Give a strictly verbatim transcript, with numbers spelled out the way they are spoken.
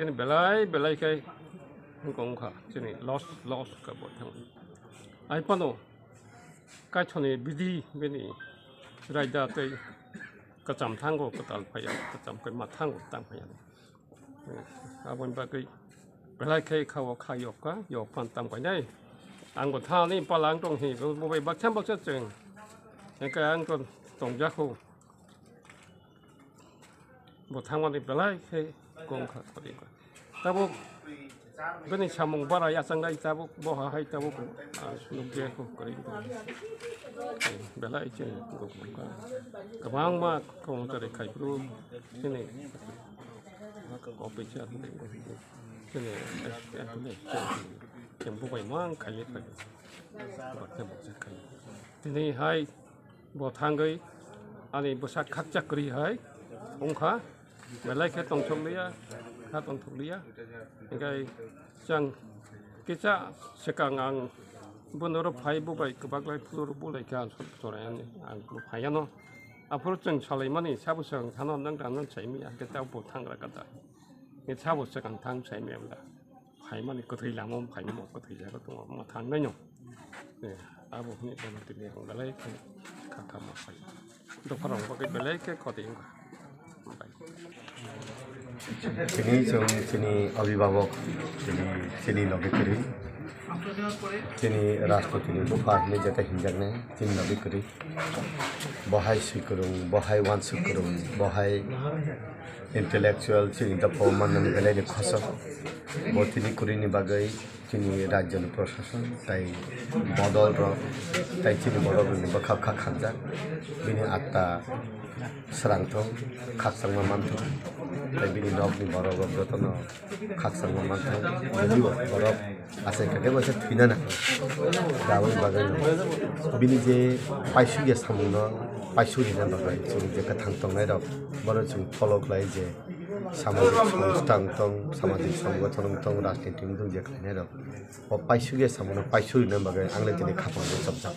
Chini belai belai khe wngkha, wngkha chini loss, loss kha bo thang. Ai phano kaithoni bidi bini raida tei kwcham thango, kwtal phaiya, kwcham khe ma thango, tang phaiya. Aboni bagwi belai khe kha o kha yok kha, yok phan tang painai. Ang bo thani pala ang tong hi, bo bai baksa baksa chwng. Hingkhe ang tong tongjak kho. Bo thangmani belai khe kong kha kori kha. Tabuk bini samung bara yachang dai tabuk bo ha hai tabuk, ah, nukjak kho kori kha. Belai chwng kok kha. Kwbangma kong chari khai phuru chini officer chini chwng bubai mang khai phai. Tini hai bo thangwi ani bwsa khakchak kwrwi hai wngkha, belai khe tongthok liya, kha tongthok liya. Hingkhe chwng kisa swkang ang bono oro phai bubai kwbak lai phuru bulai khe ang choraiani ang phaiano. Aphuru chwng salaimani sabo swkang thano nwng rano saimaya hingkhe ta bo thangra kata. Hingkhe sabo swkang thang saimaya wngkha. Phaimani kwthwi lama phaimani kwthwi jaga tongo, ma thangnaino. Eh, abo hwnwi bono tini ang belai khe kha kha ma phai. Dopharok bagwi belai khe khoti wngkha. Tini chwng chini abhibhabok, chini, chini logi kwrwi, chini rashtrapati ni bupha hinwi jeta hinjaknai, chini logi kwrwi. Bo hai swi kwrwng, bo hai uansuk kwrwng, bo hai intellectual, chini dopha o mannani belai ni khosok. Bo tini kwrwini bagwi chini rajyoni prosason tai bodol rok tai chini borok rokni bwkha bwkha khamjak. Bini atta srang thung, khakchangma man thung, tai bini nokni borok rok jotono khakchangma man thung. Jodibo borok achai kha khe bo se thwina nang. Aboni bagwi no bini je paisukya samungno paisuk rina bagwi chwng je kwthang tongnai rok bono chwng follow khlai je samajik songstha wng tong, samajik songgothon wng tong, rajniti wng tong je khlainai rok. O paisukya samungno paisuk rina bagwi ang le tini khapang chopjak.